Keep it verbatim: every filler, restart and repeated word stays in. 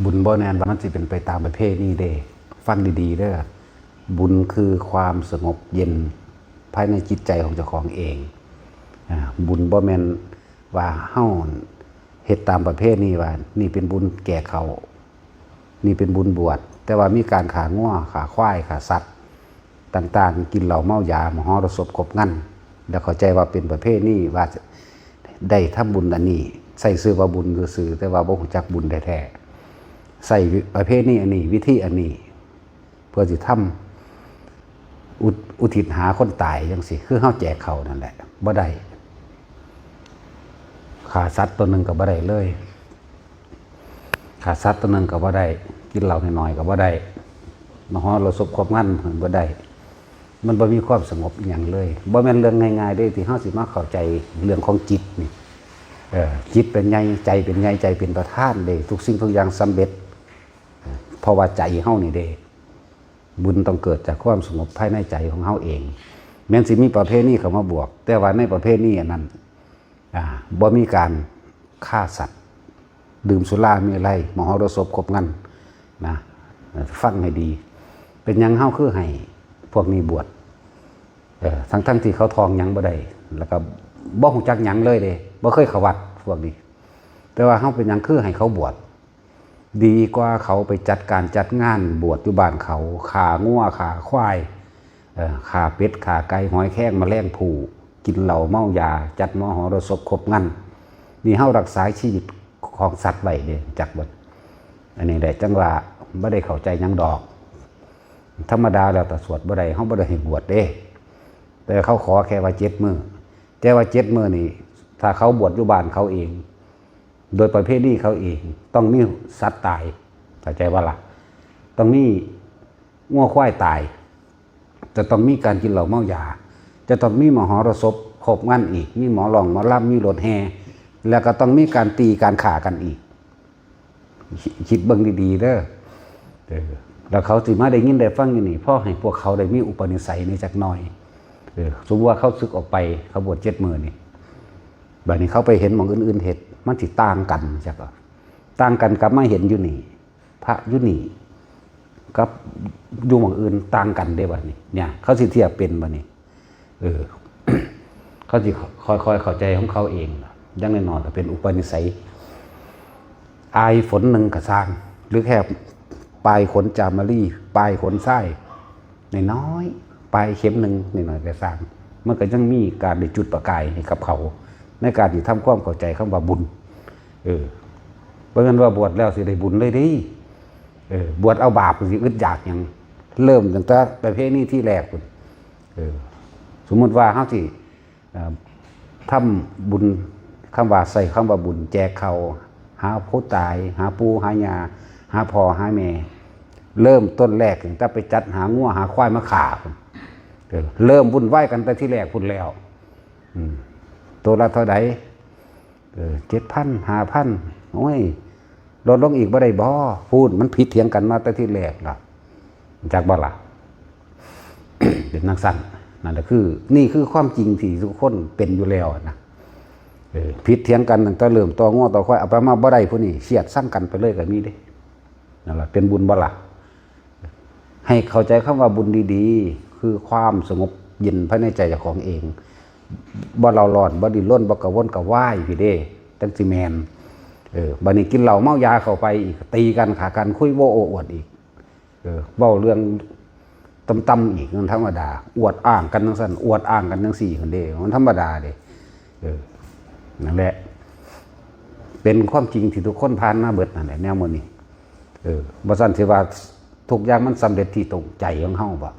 บุญบ่แม่นว่ามันสิเป็นไปตามประเพณีเด้ ฟังดีๆเด้อ บุญคือความสงบเย็นภายในจิตใจของเจ้าของเอง อ่า บุญบ่แม่นว่าเฮาเฮ็ดตามประเพณีว่า นี่เป็นบุญแก่เขา นี่เป็นบุญบวช แต่ว่ามีการฆ่างัว ฆ่าควาย ฆ่าสัตว์ต่างๆ กินเหล้าเมายา มหรสพครบงาน แล้วเข้าใจว่าเป็นประเพณีว่าได้ทำบุญอันนี้ ใส่ชื่อว่าบุญซื่อๆ แต่ว่าบ่รู้จักบุญแท้ๆ ใส่ประเพณีอันนี้ วิธีอันนี้ เพื่อสิทำอุทิศหาคนตายจังซี่ คือเฮาแจกเขาวนั่นแหละ บ่ได้ ฆ่าสัตว์ตัวหนึ่งก็บ่ได้เลย ฆ่าสัตว์ตัวหนึ่งก็บ่ได้ กินเหล้าน้อยๆก็บ่ได้ มหรสพครบงานก็บ่ได้ มันบ่มีความสงบอิหยังเลย บ่แม่นเรื่องง่ายๆเด้ ที่เฮาสิมาเข้าใจเรื่องของจิตนี่ เออ จิตเป็นใหญ่ ใจเป็นใหญ่ ใจเป็นประธานเด้ ทุกสิ่งทุกอย่างสำเร็จ เพราะว่าใจเฮานี่เด้ บุญต้องเกิดจากความสงบภายในใจของเฮาเอง แม้นสิมีประเพณีเข้ามาบวก แต่ว่าในประเพณีอันนั้น อ่า บ่มีการฆ่าสัตว์ ดื่มสุราเมรัย มหรสพครบงานนะ ฟังให้ดี เป็นหยังเฮาคือให้พวกนี้บวช เออ ทั้งๆที่เขาท่องหยังบ่ได้ แล้วก็บ่รู้จักหยังเลยเด้ บ่เคยเข้าวัดพวกนี้ แต่ว่าเฮาเป็นหยังคือให้เขาบวช ดีกว่าเขาไปจัดการจัดงานบวชอยู่บ้านเขา ฆ่างัว ฆ่าควาย เอ่อ ฆ่าเป็ด ฆ่าไก่ หอยแครง แมลงภู่ กินเหล้าเมายา จัดมหรสพครบงาน นี่เฮารักษาชีวิตของสัตว์ไว้เด้ จักบ่ อันนี้แหละจั่งว่าบ่ได้เข้าใจหยังดอก ธรรมดาแล้วถ้าสวดบ่ได้ เฮาบ่ได้ให้บวชเด้ แต่เขาขอแค่ว่าเจ็ดมื้อ แต่ว่าเจ็ดมื้อนี่ ถ้าเขาบวชอยู่บ้านเขาเอง โดยประเพณีเขาเอง ต้องมีสัตว์ตาย เข้าใจบ่ล่ะ ต้องมีงัวควายตาย จะต้องมีการกินเหล้าเมายา จะต้องมีมหรสพครบงานอีก มีหมอร้อง หมอลำ มีรถแห่ แล้วก็ต้องมีการตีการฆ่ากันอีก คิด คิดเบิ่งดีๆเด้อ เออ แล้วเขาสิมาได้ยินได้ฟังอยู่นี่ พอให้พวกเขาได้มีอุปนิสัยนี่จักหน่อย เออ สมมุติว่าเขาสึกออกไป เขาบวชเจ็ดมื้อนี่ บัดนี้เขาไปเห็นหม่องอื่นๆเฮ็ด มันสิต่างกันจัก ต่างกันกลับมาเห็นอยู่นี่ พระอยู่นี่ กับอยู่หม่องอื่นต่างกันเด้บัดนี้ เนี่ย เขาสิเทียบเป็นบัดนี้ เออ เขาสิค่อยๆเข้าใจของเขาเองล่ะ อย่างน้อยๆก็เป็นอุปนิสัย อายฝนหนึ่งก็ซ่าง หรือแค่ปลายขนจามารี ปลายขนทราย น้อยๆ ปลายเข็มหนึ่งน้อยๆก็ซ่าง มันก็ยังมีการได้จุดประกายให้กับเขา ในการที่ทำความเข้าใจคำว่าบุญ เออ บ่แม่นว่าบวชแล้วสิได้บุญเลยเด้ เออ บวชเอาบาปสิอึดอยากหยัง เริ่มตั้งแต่ประเพณีที่แรกพุ้น เออ สมมุติว่าเฮาสิ เอ่อ ทำบุญ คำว่า ใส่คำว่าบุญ แจกข้าว หาผู้ตาย หาปู่ หาย่า หาพ่อ หาแม่ เริ่มต้นแรกตั้งแต่ไปจัดหางัว หาควายมาฆ่าพุ้น เออ เริ่มวุ่นวายกันแต่ที่แรกพุ้นแล้ว อืม ตัวละเท่าใด เออ เจ็ดพัน ห้าพัน โอ้ย ลดลงอีกบ่ได้บ่ พูด มันผิดเถียงกันมาแต่ที่แรกล่ะ จักบ่ล่ะ เป็นจั่งซั้น นั่นแหละคือ นี่คือความจริงที่ทุกคนเป็นอยู่แล้วนะ เออ ผิดเถียงกันตั้งแต่เริ่มต่องัวต่อควาย เอาไปมาบ่ได้ผู้นี้ เสียดซังกันไปเลยก็มีเด้ นั่นล่ะ เป็นบุญบ่ล่ะ ให้เข้าใจคำว่าบุญดีๆ คือความสงบเย็นภายในใจเจ้าของเอง บ่เร่าร้อน บ่ดิ้นรน บ่กระวนกระวายพี้เด้ จั่งสิแม่น เออ บัดนี้กินเหล้าเมายาเข้าไปอีก ตีกัน ฆ่ากัน คุยโว้โอ้อวดอีก เออ เว้าเรื่องต่ำๆอีก มันธรรมดา อวดอ้างกันจั่งซั้น อวดอ้างกันจั่งซี้หั้นเด้ มันธรรมดาเด้ เออ นั่นแหละ เป็นความจริงที่ทุกคนผ่านมาเบิดนั่นแหละ แนวมื้อนี้ เออ บ่ซั้นสิว่าทุกอย่างมันสำเร็จที่ตรงใจของเฮาบ่